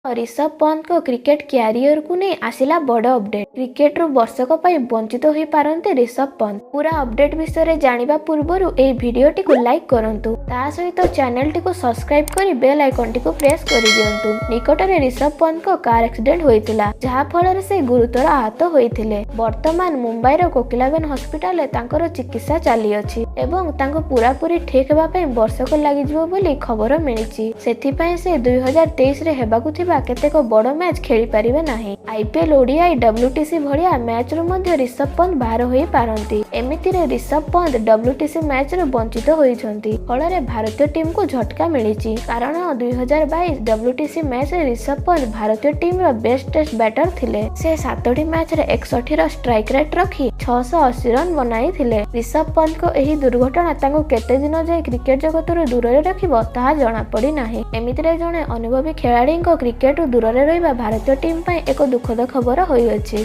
ରିଷଭ ପନ୍ତଙ୍କ କ୍ରିକେଟ କ୍ୟାରିୟରକୁ ନେଇ ଆସିଲା ବଡ଼ ଅପଡେଟ୍। କ୍ରିକେଟରୁ ବର୍ଷକ ପାଇଁ ବଞ୍ଚିତ ହୋଇପାରନ୍ତି ରିଷଭ ପନ୍ତ। ପୁରା ଅପଡେଟ୍ ବିଷୟରେ ଜାଣିବା ପୂର୍ବରୁ ଏହି ଭିଡିଓଟିକୁ ଲାଇକ୍ କରନ୍ତୁ, ତା ସହିତ ଚ୍ୟାନେଲଟିକୁ ସବସ୍କ୍ରାଇବ କରି ବେଲ୍ ଆଇକନଟିକୁ ପ୍ରେସ୍ କରିଦିଅନ୍ତୁ। ନିକଟରେ ରିଷଭ ପନ୍ତଙ୍କ କାର ଆକ୍ସିଡେଣ୍ଟ ହୋଇଥିଲା, ଯାହା ଫଳରେ ସେ ଗୁରୁତର ଆହତ ହୋଇଥିଲେ। ବର୍ତ୍ତମାନ ମୁମ୍ବାଇର କୋକିଲାବେନ ହସ୍ପିଟାଲରେ ତାଙ୍କର ଚିକିତ୍ସା ଚାଲିଅଛି ଏବଂ ତାଙ୍କୁ ପୁରାପୁରି ଠିକ୍ ହେବା ପାଇଁ ବର୍ଷକ ଲାଗିଯିବ ବୋଲି ଖବର ମିଳିଛି। ସେଥିପାଇଁ ସେ 2023ରେ ହେବାକୁ ଥିବା କେତେକ ବଡ଼ ମ୍ୟାଚ୍ ଖେଳିପାରିବେ ନାହିଁ। ଆଇପିଏଲ୍, ଓଡିଆଇ, ଡବ୍ଲ୍ୟୁଟିସି ଭଳିଆ ମ୍ୟାଚ୍ରୁ ମଧ୍ୟ ରିଷଭ ପନ୍ତ ବାହାର ହୋଇପାରନ୍ତି। ଏମିତିରେ ରିଷଭ ପନ୍ତ ଡବ୍ଲ୍ୟୁଟିସି ମ୍ୟାଚ୍ରୁ ବଞ୍ଚିତ ହୋଇଛନ୍ତି। ଫଳରେ ଭାରତୀୟ ଟିମ୍କୁ ଝଟକା ମିଳିଛି। କାରଣ 2022 ଡବ୍ଲ୍ୟୁଟିସି ମ୍ୟାଚ୍ରେ ରିଷଭ ପନ୍ତ ଭାରତୀୟ ଟିମ୍ର ବେଷ୍ଟ ଟେଷ୍ଟ ବ୍ୟାଟର ଥିଲେ। ସେ 7ଟି ମ୍ୟାଚ୍ରେ 61ର ଷ୍ଟ୍ରାଇକ୍ ରେଟ୍ ରଖି 680 ରନ୍ ବନାଇଥିଲେ। ରିଷଭ ପନ୍ତଙ୍କ ଏହି ଦୁର୍ଘଟଣା ତାଙ୍କୁ କେତେ ଦିନ ଯାଏ କ୍ରିକେଟ ଜଗତରୁ ଦୂରରେ ରଖିବ, ତାହା ଜଣାପଡ଼ିନାହିଁ। ଏମିତିରେ ଜଣେ ଅନୁଭବୀ ଖେଳାଳିଙ୍କ କ୍ରିକେଟରୁ ଦୂରରେ ରହିବା ଭାରତୀୟ ଟିମ୍ ପାଇଁ ଏକ ଦୁଃଖଦ ଖବର ହୋଇଅଛି।